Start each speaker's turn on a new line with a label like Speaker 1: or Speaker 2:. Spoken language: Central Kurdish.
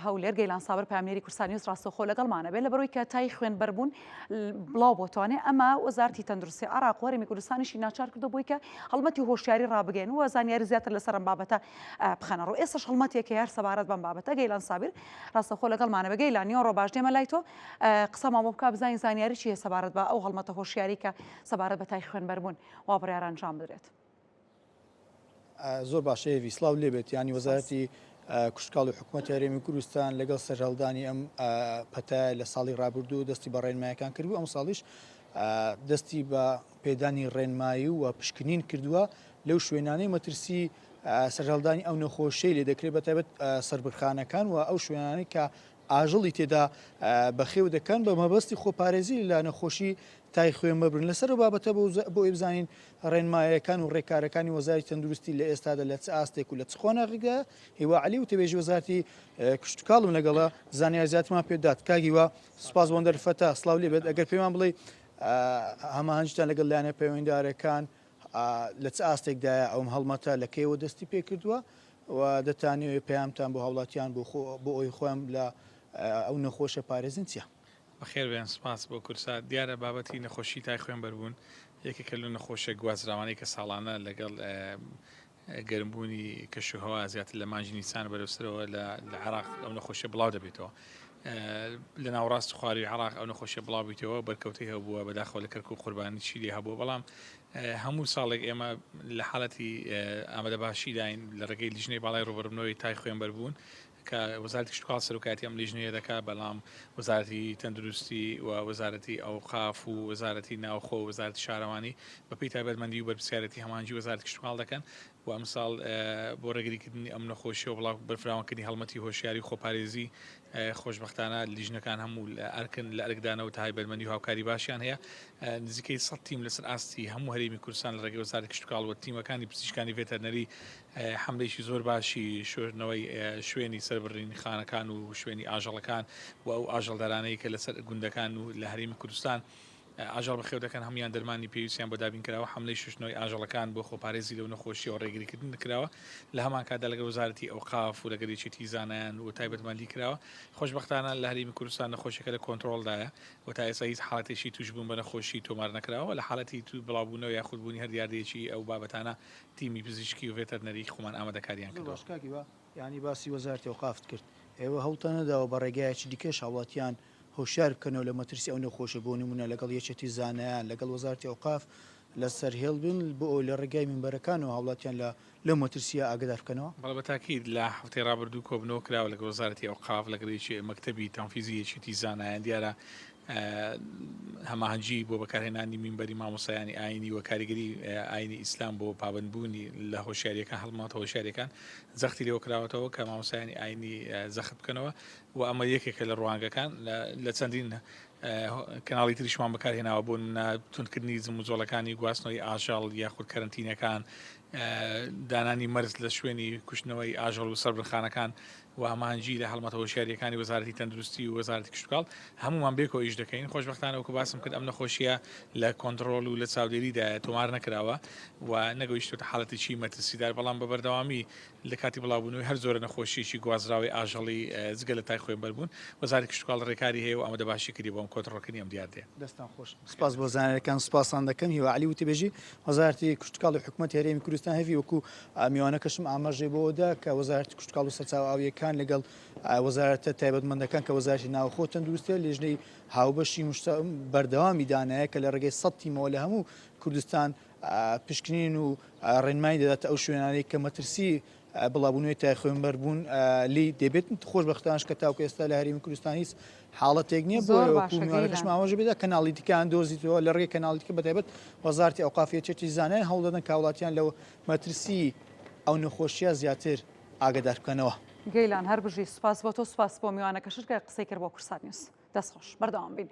Speaker 1: هەولێر گەیلان سابر پامنێری کوردستان نیوز ڕاستەوخۆ لەگەڵمانە بێت لەبەرەوەی کە تای خوێنبەربوون بڵاو بۆتوانێ ئەمە وەزارتی تەندروستی عراق و هەرێمی کوردستانیشی ناچار کردو بۆی کە هەڵمەتی هۆشیاری ڕابگەین و زانیاری زیاتر لەسەر ئەم بابەتە بخەنە ڕوو ئێستاش هەڵمەتێک هەیە هەر سەبارەت بەم بابەتە گەیلان سابیر ڕاستەوخۆ لەگەڵمانە بە گەیلان نیوەڕۆ باش دێمە لای تۆ قسەمان بۆ بکە بزانین زانیاری چی هەیە سەبارەت بە ئەو هەڵمەتە هۆشیاری کە سەبارەت بە تای خوێنبەربوون وا بڕیارە ئەنجام بدرێت.
Speaker 2: زۆر باشە هێڤی سڵاو لێبێت ینی وەزارەتی کشتکاڵی حکوومەت هەرێمی کوردستان لەگەڵ سەرهەڵدانی ئەم پەتایە لە ساڵی ڕابردوو دەستی بە ڕێنمایەکان کردبوو ئەم ساڵیش دەستی بە پێدانی ڕێنمایی و پشکنین کردووە لەو شوێنانەی مەترسی سەرهەڵدانی ئەو نەخۆشیەی لێ دەکرێت بە تایبەت سەربرخانەکان و ئەو شوێنانەی کە ئاژەڵی تێدا بەخێو دەکەن بە مەبەستی خۆپارێزی لە نەخۆشی تای خوێنبەربوون. لەسەر ئەو بابەتە بۆ ئەوەی بزانین ڕێنمایەکان و ڕێکارەکانی وەزارەتی تەندروستی لە ئێستادا لە چ ئاستێک و لە چ قۆناغێکدایە، هیوا عەلی وتەبێژی وەزارەتی کشتوکاڵم لەگەڵە زانیاری زیاترمان پێدات. کاک هیوا سوپاس بۆ ئەم دەرفەتە، سڵاو لێبێت. ئەگەر پێمان بڵێی هەماهەنگیتان لەگەڵ لایەنە پەیوەندیدارەکان لە چ ئاستێکدایە، ئەم هەڵمەتە لە کەیەوە دەستی پێکردووە و دەتانەوێت پەیامتان بۆ هاوڵاتیان بۆ ئەوەی خۆیان لە ئەو نەخۆشە پارێزن چییە؟
Speaker 3: بەخێر بێن سپاس بۆ کوردسات. دیارە بابەتی نەخۆشی تای خوێنبەربوون یەکێکە لەو نەخۆشیە گوازراوانەی کە ساڵانە لەگەڵ گەرمبوونی کەشوهەوا زیاتر لە مانگی نیسان بەرەو سەرەوە لە عێراق ئەو نەخۆشیە بڵاو دەبێتەوە. لە ناوەڕاست خواروی عێراق ئەو نەخۆشیە بڵاو بیتەوە بەرکەوتەی هەبووە بەداخەوە لە کەرکوک قوربانی چی لێ هەبووە بەڵام هەموو ساڵێک ئێمە لە حالەتی ئامادەباشیداین لە ڕێگەی لیژنەی باڵای ڕووبەڕووبوونەوەی تای خوێنبەربوون کە وەزارەتی کشتوکاڵ سەرۆکایەتی ئەم لیژنەیە دەکات، بەڵام وەزارەتی تەندروستی و وەزارەتی ئەوقاف و وەزارەتی ناوخۆ و وەزارەتی شارەوانی بەپێی تایبەتمەندی و بەرپرسیارێتی هەماهەنگی وەزارەتی کشتوکاڵ دەکەن و ئەمساڵ بۆ ڕێگریکردنی ئەم نەخۆشیە و بڵاو بەرفراوانکردنی هەڵمەتی هۆشیاری و خۆپارێزی خۆشبەختانە لیژنەکان هەموو لە ئەرکن لە ئەرکدانە و تایبەتمەندی و هاوکاری باشیان هەیە نزیکەی 100 تیم لەسەر ئاستی هەموو هەرێمی کوردستان لە ڕێگەی وەزارەتی کشتوکاڵ و تیمەکانی پزیشکانی ڤێتەرنەری حەملەیەکی زۆر باشی شۆردنەوەی شوێنی سەربڕینی خانەکان و شوێنی ئاژەڵەکان و ئەو ئاژەڵدارانەی کە لەسەر گوندەکان و لە هەرێمی کوردستان ئاژەڵ بەخێو دەکەن هەمویان دەرمانی پێویستیان بۆ دابین کراوە حەملەی شوشتنەوەی ئاژەڵەکان بۆ خۆپارێزی لەو نەخۆشیەوە ڕێگریکردن کراوە لە هەمان کاتدا لەگەڵ وەزارەتی ئەوقاف و لەگەڵ یەکێتی زانایان و تایبەتمەندی کراوە خۆشبەختانە لە هەرێمی کوردستان نەخۆشیەکە لە کۆنتڕۆڵدایە و تا ئێستا هیچ حاڵەتێکی تووشبوون بە نەخۆشی تۆمار نەکراوە لە حاڵەتی بڵاوبوونەوە یاخود بوونی هەر دیاردەیەکی ئەو بابەتانە تیمی پزیشکی و ڤێتەرنەریی خۆمان ئامادەکاریان
Speaker 2: زۆر
Speaker 3: کردووە.
Speaker 2: باش کاک هیوا، یانی باسی وەزارەتی ئەوقافت کرد، ئێوە هەوڵتان نەداوە بە ڕێگایەکی دیکەش هاوڵاتیان هۆشیار بکەنەوە لە مەترسی ئەو نەخۆشیە بۆ نمونە لەگەڵ یەکێتی زانایان لەگەڵ وەزارەتی ئەوقاف لەسەر هێڵ بن بۆ ئەوەی لە ڕێگای مینبەرەکانەوە هاوڵاتیان لە لەو مەترسیە ئاگادار بکەنەوە؟
Speaker 3: بەڵێ بە تاکید لە هەفتەی ڕابردوو کۆبنەوە کراوە لەگەڵ وەزارەتی ئەوقاف لەگەڵ یەکێ مەکتەبی تەنفیزی یەکێتی زانایان دیارە هەماهەنگی بۆ بەکارهێنانی مینبەری مامۆستایانی ئایینی و کاریگەری ئایینی ئیسلام بۆ پابەندبوونی لە هۆشیاریەکان هەڵمەتە هۆشیاریەکان جەختی لێوە کراوەتەوە کە مامۆستایانی ئایینی جەخت بکەنەوە و ئەمە یەکێکە لە ڕوانگەکان لە چەندین کەناڵی تریشمان بەکارهێناوە بۆ نمونە توندکردنی جموجۆڵەکانی گواستنەوەی ئاژەڵ یاخود کەرەنتینەکان دانانی مەرز لە شوێنی کوشتنەوەی ئاژەڵ و سەربرخانەکان و هەماهەنگی لە هەڵمەتە هۆشیارییەکانی وەزارەتی تەندروستی و وەزارەتی کشتوکاڵ هەموومان بێکەوە ئیش دەکەین خۆشبەختانە وەکو باسم کرد ئەم نەخۆشیە لە کۆنتڕۆڵ و لە چاودێریدایە تۆمار نەکراوە و نەگەیشتووەتە حاڵەتێکی مەترسیدار بەڵام بە بەردەوامی لە کاتی بڵاوبوونەوەی هەر جۆرە نەخۆشیەکی گوازراوەی ئاژەڵی جگە لە تای خوێنبەربوون وەزارەتی کشتوکاڵ ڕێکاری هەیە و ئامادەباشی کردی بۆ ئەم کۆنتڕۆڵکردنی ئەم دیاردەیە.
Speaker 2: دەستتان خۆش. سپاس بۆ زانیاریەکان سپاستان دەکەم هیوا عەلی وتەبێژی وەزارەتی کشتوکاڵی حکومەتی هەرێمی کوردستان هێڤی وەکو میوانەکەشم ئاماژەی بۆ دا کە وەزارەتی کشتوکاڵ و سەرچاوە ئاوییەکان لەگەڵ وەزارەتە تایبەتمەندەکان کە وەزارەتی ناوخۆ تەندروستیە لێژنەی هاوبەشی بەردەوامی دانایە کە لە ڕێگەی 100 تیمەوە لە هەموو کوردستان پشکنین و ڕێنمایی دەداتە ئەو شوێنانەی کە مەترسی بڵاوبوونەوەی تای خوێنبەربوون لێی دەبێت خۆشبەختانش کە تاوکو ئێستا لە هەرێمی کوردستان هیچ حاڵەتێک نییە بۆ
Speaker 1: زۆر باشە
Speaker 2: میوانەکەشم
Speaker 1: گەیلان.
Speaker 2: ئاماژە پێدا کەناڵی دیکەیان دۆزیتەوە لە ڕێگەی کەناڵی دیکە بەتایبەت وەزارەتی ئەوقاف یەکێتی زانایان هەوڵدەدەن کە هاوڵاتیان لە مەترسی ئەو نەخۆشییە زیاتر ئاگادار بکەنەوە.
Speaker 1: گەیلان هەر بژی سوپاس بۆ تۆ سوپاس بۆ میوانەکەشت کە قسەی کرد بۆ کوردسات نیوز دەست خۆش بەردەوام بین.